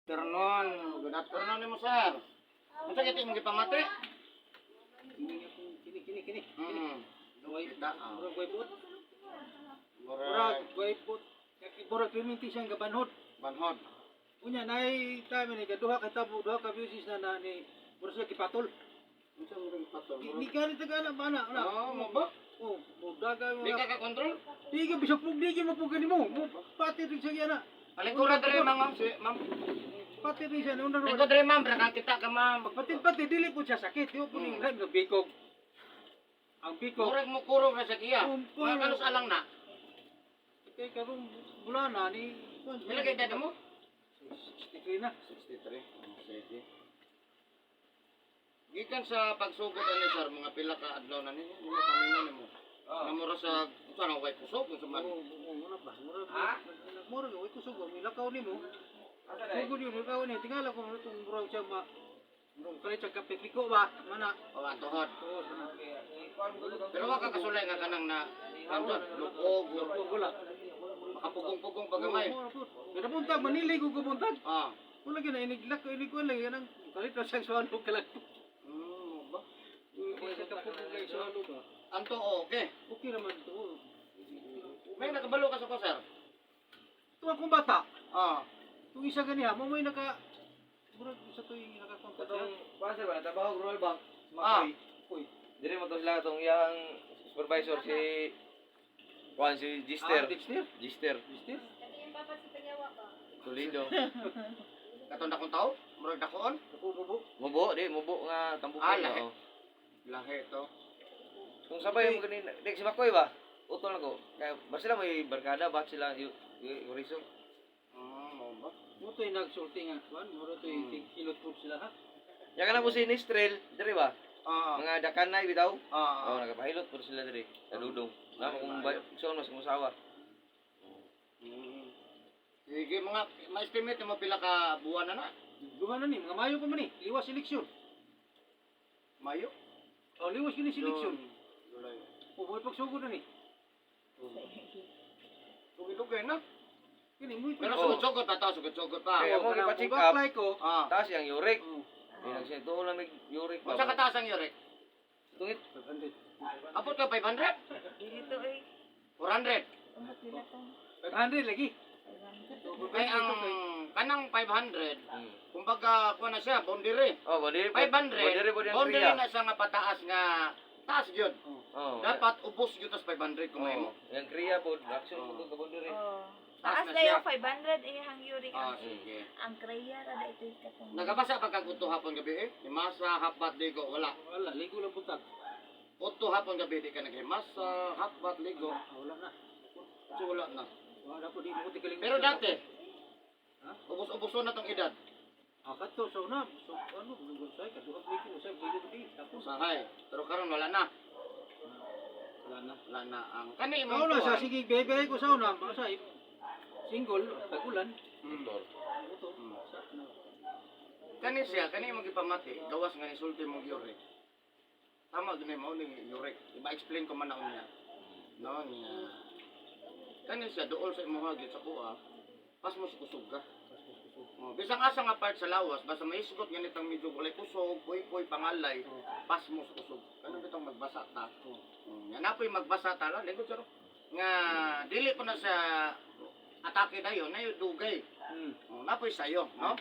Afternoon. Good afternoon nimo, sir. Unsa kiti imong gipamati? Kini, kini, kini. Way Kita ah. murag way buot. Murag Murag way buot. Murag perminti siyang gabanhod. Banhod. Unya nay time ni kaduha ka tabo, duha ka beses na na ni murag siya gipatol. Unsa murag patol? Di gani taga na ba na? Na. Oh, mo ba? Oh, mo daga Di mo. ka ka-control? Di ka bisag pug di mo pug nimo. Mo pati rin siya na. Palingkuran diri, ma'am, si ma'am. Pati rin siya na una Lingkod diri, ma'am, ra kita ka, ma'am. Pagpatin-pati dili po siya sakit. Di po ning mm. Bikog. Ang bikog. Murag mo kurog ra sa iya. Kumpul. Mga kanus alang na. Kay karong bulana ni Pila kay edad mo? 63 na. 63. Oh, sige. Gikan sa pagsugod ani, sir, mga pila ka adlaw na ninyo, mo paminaw nimo. Namura sa unsa na way kusog unsa man. Oo, oo, mura ba? Mura. Mura way kusog, milakaw nimo. Sugod yun, milakaw ni. Tingala ko itong murag siya ma murag kalit siya kape piko ba? Mana. O ang tuhod. Oo, sana. Pero wa ka kasulay nga kanang na kanton lukog or Oo, wala. makapugong-pugong pa gamay. Oo, mura po. Kada buntag, manilig ko buntag. Wala gyud na iniglak ko inig ko lang kanang kalit ra siyang swalo kalag. Ba? Hindi siya kapugong kay swalo ba. Ang tuo, okay. Okay naman to. May nakabalo ka sa ko, sir. Ito akong bata. Itong isa ganiha, mo may naka murag sa to yung nakakontak siya. Katong kuan sir ba, trabaho Rural Bank. Ah. Uy, Dire mo to sila katong iyang supervisor si kuan si Gister. Ah, Dexter. Gister Dexter? Toledo. Katong dakong tao, murag dakoon. Ako mubo. Mubo di mubo nga tambukan. Ah, lahi. Oo. Lahi to. Kung sabay mo ganin, di si Makoy ba? Utol na ko. Kaya ba sila may barkada ba sila yu yu Rizal? Mo ba? Mo to'y nagsulti nga. Kuan, muro to'y hilot po sila ha. Ya kana po si Nistrel, dire ba? Mga dakanay bitaw. Oh, nagapahilot po sila dire sa dudong. Na kung ba so mas kung usawa. Sige, mga ma-estimate mo pila ka buwan na na. Duha na ni, mga Mayo pa man ni, liwas seleksyon. Mayo. Oh, liwas kini seleksyon. June, July. O, buhay pagsugod na ni. Dugay-dugay na. Kini mo Pero Oo. sugod-sugod pa to, sugod-sugod pa. Kaya mo gipa-check up. Apply ko. Taas yang uric. Oh, Di nagsiya tuol lang mig uric ba. Unsa kataas ang uric? Tungit 500. Abot ka 500? Dito ay 400. umot nila to. 500 lagi. Kay ang kanang 500, kumbaga kuha na siya, boundary. Oh, boundary po. 500, Boundary po diyang boundary kriya. na siya nga pataas nga taas gyud. Oh. Dapat ubos gyud tas 500 kung Oh, mo. yang kriya po, action po ka boundary. Oh. Taas Taas na na siya. yung 500 eh hang uric Ah, ang sige. ang kreya ra da ito yung katong. Nagabasa pa kag udto hapon gabi eh. Himasa, hapat, ligo, wala. Wala, ligo lang buntag. Udto hapon gabi di ka naghimasa, hapat, ligo. Ah, wala na. So, wala na. Wala po di mo tigaling. Pero dati, Ha? ubos-ubuso na tong edad. Ah, kadto sa una, so ano, say kaduha ligo, say ligo di. Tapos Usahay. Pero karon wala na. wala na. Wala na ang kani Sa imong una sa tuwan. sige bebe ko sa una, mga sa single tagulan. Motor. Motor. Sa na. Kani siya, kani imong gipamati, gawas nga nisulti mong uric. Tama gani mao ning uric. Iba-explain ko man na unya. No niya. Kani siya duol sa imong gyud sa kuha. Pas mo sa kusog ka. Oh, bisang asa nga part sa lawas, basta maisgot ganitang medyo walay kusog, puy-puy, pangalay, pas mo sa kusog. Kanang bitong magbasa ta. Nga napoy magbasa ta lang, lingkod sir. Nga dili ko na sa atake dayon, na dugay. Oh, napoy sayo, no?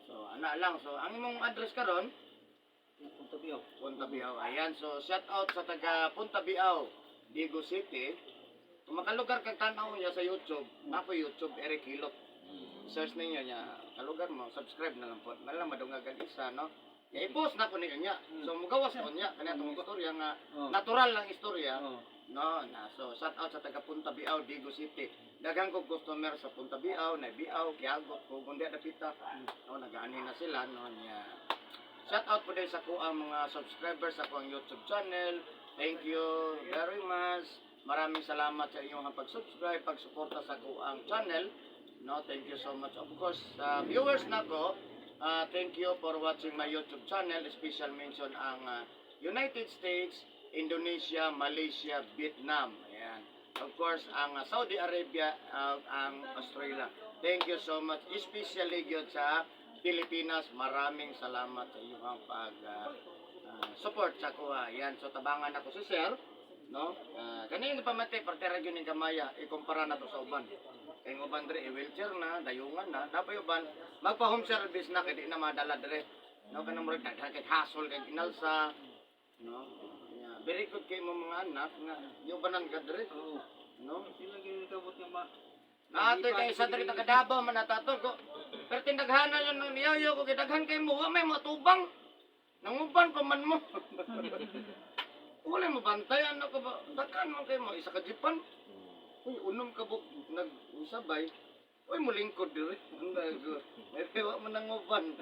So, ana lang. So, ang imong address karon, Punta Biaw. Punta Biao. Ayan, so shout out sa taga Punta Biao, Diego City. Kung makalugar kag tan-aw niya sa YouTube, napo YouTube Eric Hilot. Search ninyo niya, kalugar mo, subscribe na lang po. Nalang madungagan isa, no? Ya i-post na ko niya. So mugawas ko niya kanya tong istorya nga natural lang istorya. No, na so shout out sa taga Punta Biao, Diego City. Daghan kog customer sa Punta Biao, na Biao, Kiagot, kung kundi dapita. No, nagaani na sila no niya. Shout out po din sa kuang mga subscribers sa kuang YouTube channel. Thank you very much. Maraming salamat sa inyong pag-subscribe, pagsuporta sa kuang channel. No, thank you so much. Of course, sa viewers nako, thank you for watching my YouTube channel. Special mention ang United States, Indonesia, Malaysia, Vietnam. Ayan. Of course, ang Saudi Arabia, ang Australia. Thank you so much. Especially gyud sa Pilipinas. Maraming salamat sa inyong pag support sa kuha. Yan, so tabangan ako si Sir, no? Kaning pamati partera gyud ning gamaya ikumpara na to sa uban. Kay ang uban dre i-wheelchair na, dayungan na, dapat uban magpa home service na kay di na madala dre. No, kanang murag daghan kay hasol kay inalsa, no? Yeah. Very good kay mo mga anak nga yubanan ka dre, Oo. no? Sila gyud kabot nga ma. Naatoy kay isa diri taga Davao man natatog ko. Pero tindaghanan yun nung niyayo ko kay daghan kay mo, wa may matubang. Nanguban pa man mo. Wala mo bantay ano ka ba? Daghan man kay mo isa ka jipan. Uy, unom ka buk nag-usabay. Uy, mulingkod diri. May pewa mo nanguban.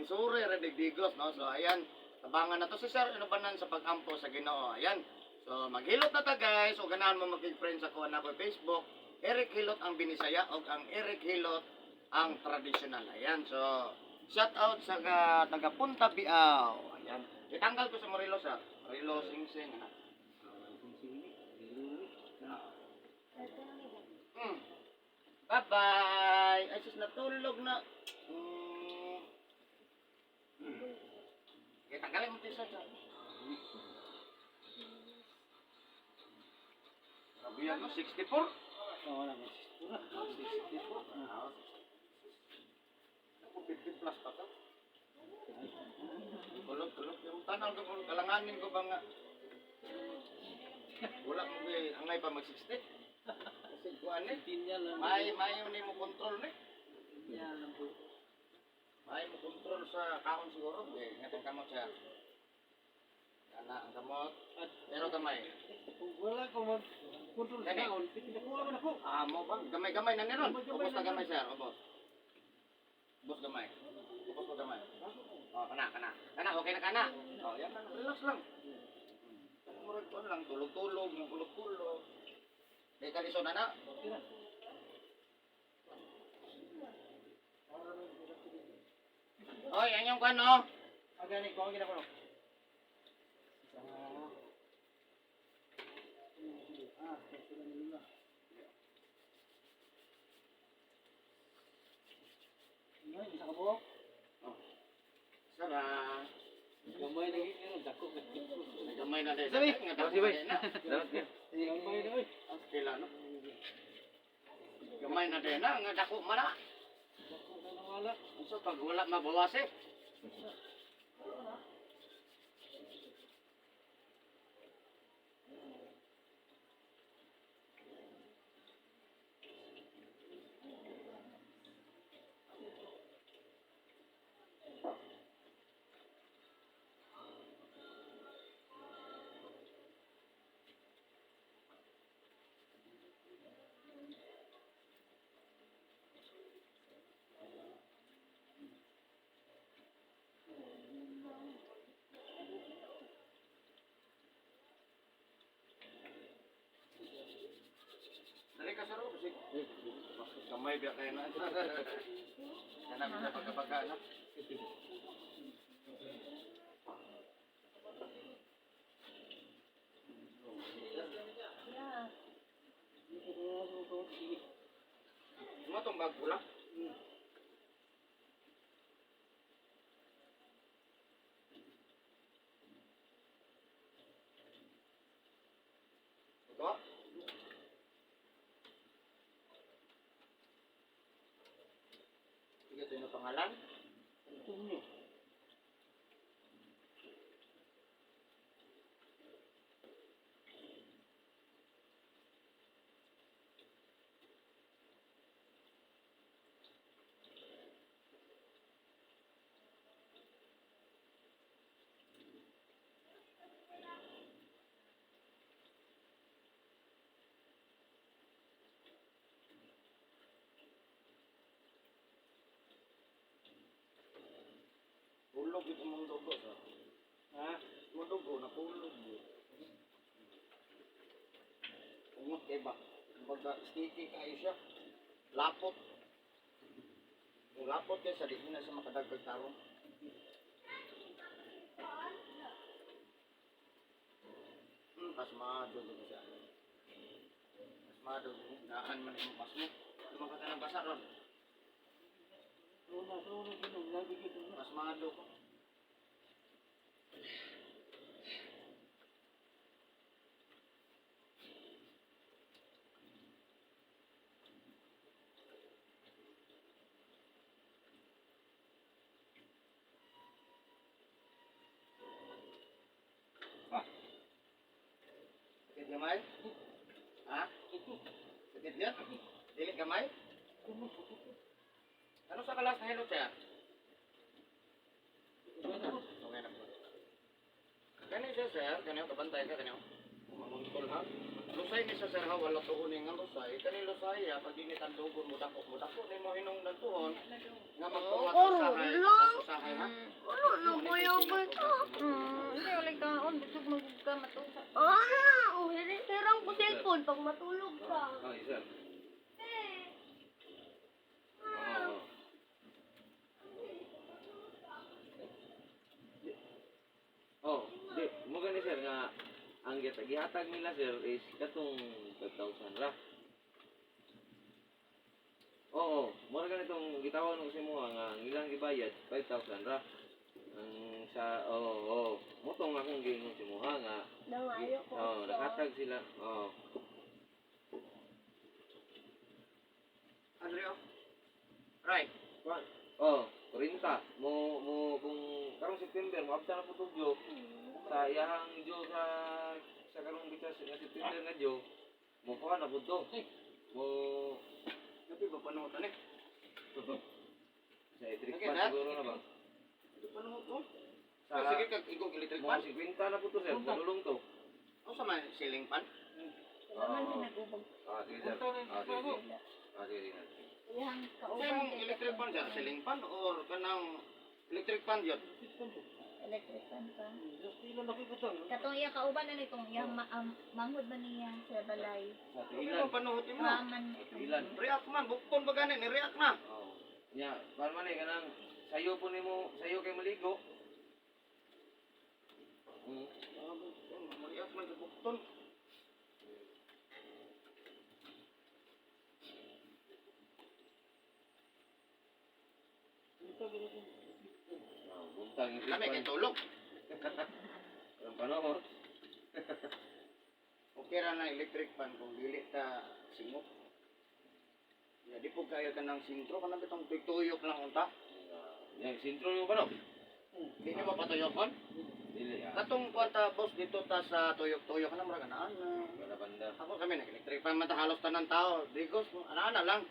Missouri ra digdigos no. So ayan, tabangan na to si Sir Inubanan sa pag-ampo sa Ginoo. Ayan. So maghilot na ta guys. O ganahan mo magig-friend sa kuha na ko Facebook. Eric Hilot ang Binisaya o ang Eric Hilot ang tradisyonal. Ayan, so shout out sa taga Punta Biao. Ayan. Itanggal ko sa Morelos ah. Morelos Sing Sing. Ano? Bye-bye. Ay, sus, natulog na. Okay, tanggalin mo ito, sir. Grabe yan, no? 64. Oo, wala mo. 64. Ah, ako, 50 plus pa ka. Tulog, tulog. Yung tanaw ko, kalanganin ko ba nga? Wala mo ba, angay pa mag-60? Kasi kuan eh. Tinya lang. May, mayo ni mo control ni. Tinya lang po. May mo control sa kaon siguro. Eh, nga kamot siya. Ana, ang kamot. Pero gamay. Kung wala ko mag control sa Gani. kaon, pinakuha man ako. Ah, mo ba? Gamay-gamay na niron. Gamay-gamay Ubos na na gamay, sir. Ubos. Ubos gamay. Ubos mo gamay. Oh, kana, kana. Kana, okay na kana. Oh, yan lang. Relax lang. Murag kuan lang, tulog-tulog, tulog-tulog. Di ka na na. Okay na. Oy, ang yung kuan no. Ah, gani ko ang ginako. Ah, sila nila. Ano, isa ka buhok? Sara. Gamay na gid dako. Gamay na dai. Sabi. Nga dako Sabi. na na. Salamat kayo. Gamay na oy. Kila no. Gamay na dai na nga dako man na. Dako na nawala. So pag wala mabawas eh. Dali ka sir, kasi kamay biya kayo na. Kanang sa pagkapaga na. Yeah. Mo tong bag pula. Ito? Sige, ito yung pangalan. Tunyo. Tulog ito mong dugo. Sir. Ha? Mong dugo, napulog. eh. Ungot kay ba? Kumbaga, sticky kayo siya. Lapot. Kung lapot kay sa di na siya makadagdag tarong. Pasmado din siya. Pasmado din. Naan man yung pasmo. Lumaka ka ng basa ron. Una. Mas mahalo ko. Sakit gamay? Ha? Sakit yan? Dili gamay? Ano sa kalas na hello, sir? Okay na po. Kani siya, sir. Kani kabantay ka, kani. Mamuntol ha. Lusay ni siya, sir, ha. Wala tuon nga lusay. Kani lusay, ha. Pag init ang dugon mo, dako mo, dako. Ni mo hinungdan tuon. Nga magtunga sa usahay. Sa usahay, ha. Ano na kuya ba ito? Hindi, wala kaon. Busog magug ka matulog. Ah, oh, hirang ko cellphone pag matulog ka. Oh, sir. Eh, Oo. Oh, di, mo gani sir nga ang gihatag nila sir is katong 5,000 ra. Oo, mura ganitong gitawag nung sa imo nga ang ilang gibayad 5,000 ra. Ang sa oo, oo, mo tong akong giingon sa imuha nga Nangayo ko. oh, naghatag sila. Oo. Andreo? Right. Oh, 40 mo mo kung karong September mo abta na po tugyo sa iyahang jo sa karong bitas nga September nga jo mo kuha na pud to. Mo Gabi ba panuot ani? sa electric Okay fan na? siguro na ba? Ito panuot ko. Sa Ah, sige kag igog electric mo fan. 50 na po to sir, manulong to. Ano sa man ceiling fan? Wala man nag-ubog. Ah, sige sir. Ah, sige. Sige. Ah, sige, sige. Iyang Sa kauban. imong electric fan sir, ceiling fan or kanang electric fan yun? Electric fan pa. Katong iya kauban na nitong iyang manghod man niya sa balay. Sa Okay tiilan. mo panuot mo. Maman. Ilan? React man, bukton ba gani ni react na. Oh. Nya, kuan man eh kanang sayo po nimo, sayo kay maligo. Ah, bukton, react man sa bukton. Oh, buntag yung Kami kay tulog. Ang panahon. Okay ra na electric fan kung dili ta simok. Ya di po kayo kanang sintro kanang bitong tuyok lang unta. Yan, sintro mo ba no? Di nimo patuyokon? Dili ah. Katong kwarta boss dito ta sa tuyok-tuyok na murag anaan na. Wala banda. Ako kami nag-electric fan man ta halos tanan tao. Digos ana lang.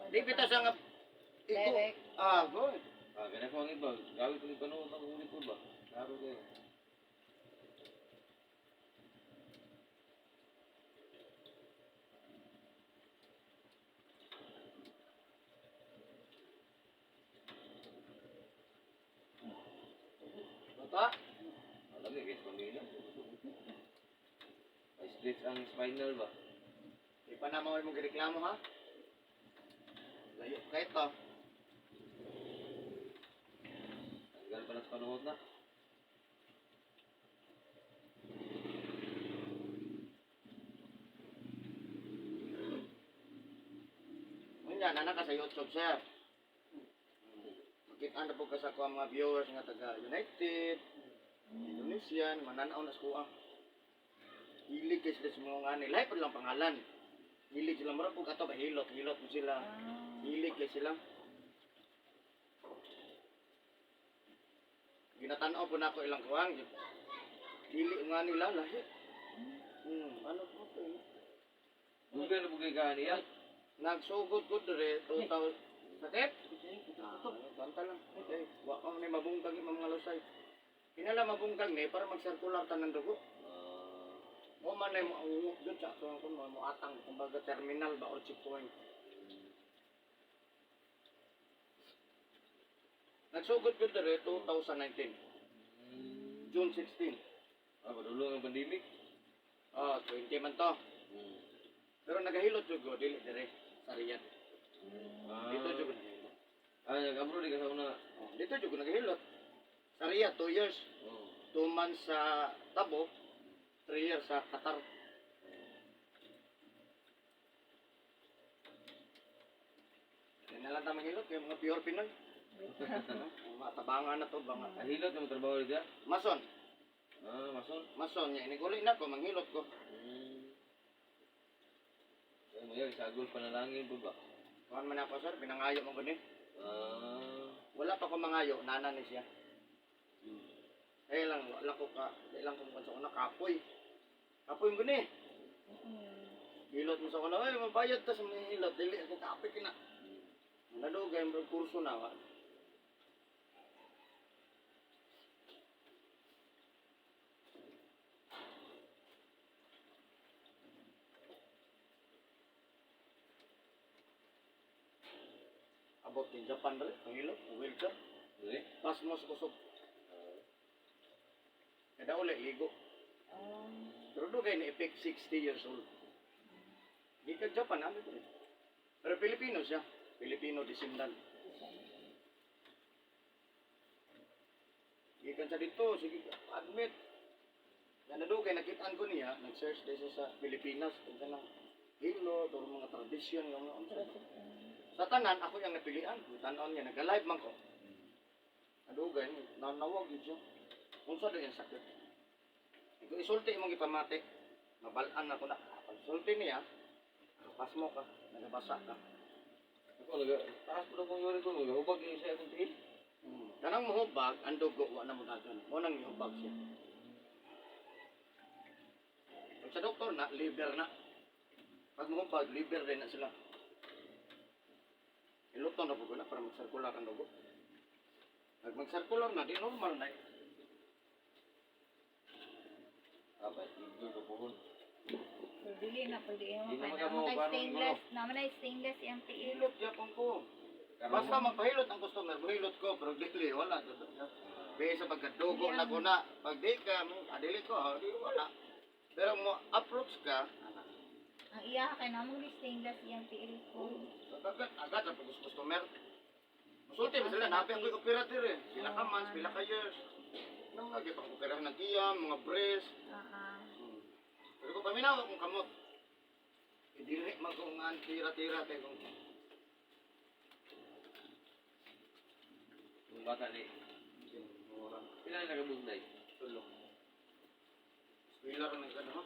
Di bitaw siya nga igo. Direct. Ah, good. Ah, ganun ko ang iba. Gawin ko yung panuot ang ulit ko ba? Klaro kayo. Bata, Alam niyo, guys, pamilya. Ay, stretch ang spinal ba? di pa na mo imong gireklamo ha. Layo kay to. Tanggal pa lang sa panuot na. Unya na ka sa YouTube sir. Makita na po ka sa kuha mga viewers nga taga United, Indonesian, mananaw na sa kuha. Hilig kay sila sa mga nga nila, lang pangalan. Hilig sila, murag po kato ba, hilot, hilot mo sila. Hilig kay sila. Ginatanaw po na ako ilang kuwang. Dili nga nila, lahi. Ano po ito eh? Bugay na bugay ka niya. Nagsugod ko dire, 2000. Sakit? Ah, banta lang. Okay. Wa pa ni mabungkag yung mga lusay. Kinala mabungkag ni para magsirkular tanan dugo. Ah, Mo man na mo ungok jud sa ato ang kun mo atang kumbaga terminal ba or checkpoint. Nagsugod ko dire 2019, June 16. ah, padulong ang pandemic. Ah, 20 man to. Pero nagahilot jud ko dili dire sa Riyadh. Ah, Dito jud ko nagahilot. Ah, nag-abroad ka sa una. Oh, dito jud ko nagahilot. Sa Riyadh 2 years. Oh. 2 months sa Tabo, 3 years sa Qatar. Yan na lang tamang hilot, yung mga pure Pinoy. Matabangan na to banga. Ang hilot mo trabaho dito? Mason, Ah, mason. mason niya iniguli na ko manghilot ko. Ay, mo yan, sagol panalangin po ba? Kuan man ako sir, pinangayo mo gani. Ah. Wala pa ko mangayo, nana ni siya. Eh lang wala ko ka, di lang ko sa una kapoy. Kapoy mo gani. Hilot mo sa una, ay mabayad ta sa mga hilot, dili ako kapoy kina. Nadugay mo kurso na wa. Abot din Japan rin, ang hilot, ang wheelchair. Dili? Pasmos kusog. Kada uli, ligo. Pero dugay na effect 60 years old. Di ka Japan, amin ko rin. Pero Pilipino siya. Pilipino descendant. Gikan sa dito, sige, admit. Na nadugay, nakitaan ko niya, nag-search din siya sa Pilipinas, kung kanang hilo, or mga tradisyon, yung mga unsa. Sa tanan, ako yung napilian. Tanaon niya, nag-live man ko. Nadugay, nanawag yun siya. Unsa daw yung sakit. Ikaw isulti imong gipamati. Mabalaan na ko na. Pagsulti niya, pasmo ka, nagabasa ka. Ako, naga, taas po na kong yuri ko, nagahubag yung siya akong tiil. Kanang mohubag, ang dugo wa na mo dagan. Mo nang ihubag siya. Pag sa doktor na, liver na. Pag mohubag, liver din na sila. Iluto na po ko na para magsirkular ang dugo. Pag magsirkular na, di normal na eh. Ah, ba, tigil ko po. Pero dili na pwede mo Di kay na naman makamo, kay parang stainless, naman ay stainless iyang tiil. Hilot yapon ko. Basta magpahilot ang customer, mahilot ko, pero dili, wala. Kaya sa pagkadugo na ko na, pag di ka, adili ko, ah, di wala. Pero mo approach ka, Ang iya kay namong ni stainless iyang tiil ko. agad, agad ang pag customer. Musulti ba sila, napi ako yung operator eh. Sila ka months, pila ka years. Nang lagi pang operahan ng kiyam, mga brace. Ah. Pero kung paminaw akong kamot, eh, dili man kung ang tira-tira kay kung Yung bata ni, pila na nakabugnay? Tulo. Wala rin ang gano'n, ha?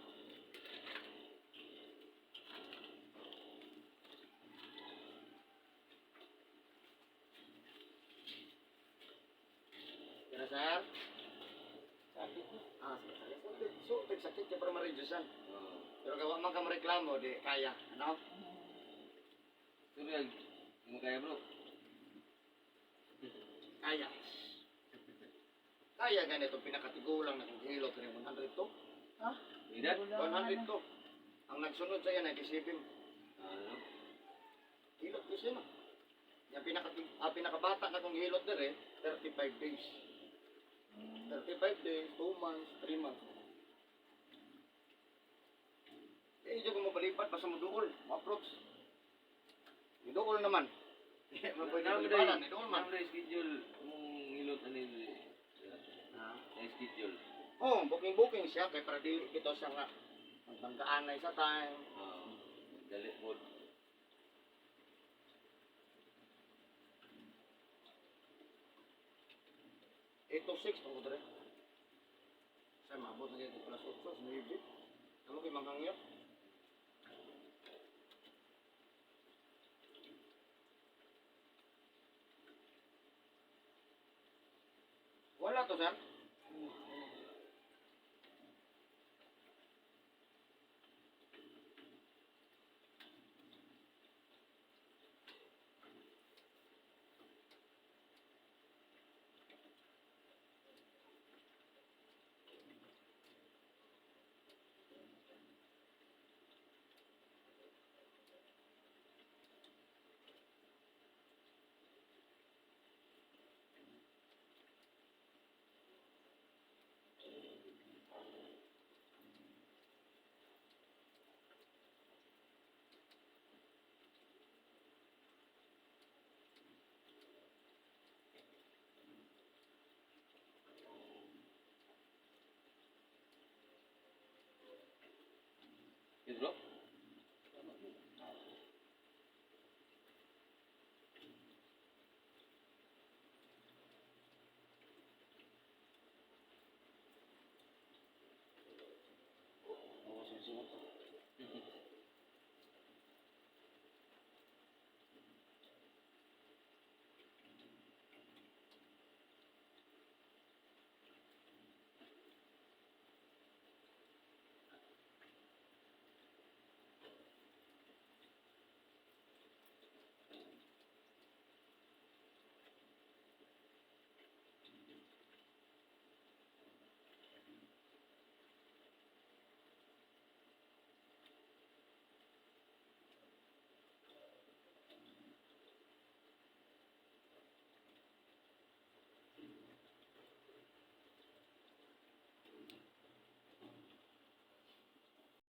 Kaya sir? Sakit na. Ah, sige. So, sakit ka para ma-reducean. Oo. Pero gawa man ka mareklamo, di kaya. Ano? Pero yan, hindi mo kaya bro. Kaya. Kaya ganito, pinakatigulang na kung hilot rin 102. Edad? 102. Ang nagsunod sa iya, 97. Ano? Hilot ko siya, no? Yung pinakabata na kong hilot dire, 35 days. 35 days, 2 months, 3 months. Eh, hindi ko mapalipad, basta mo duol, mo-approach. Iduol naman. Hindi mo pwede maliparan, iduol man. Naman na schedule mong hilot ano yun? Ah. Na schedule. Oo, booking-booking siya, kay para dili kito siya nga magbanggaan na isa time. Oo. Dali po. Eight to 6, pang dire. Sa maabot na kayo alas 8, 9. Ano kay manghangyo? Wala to, sir.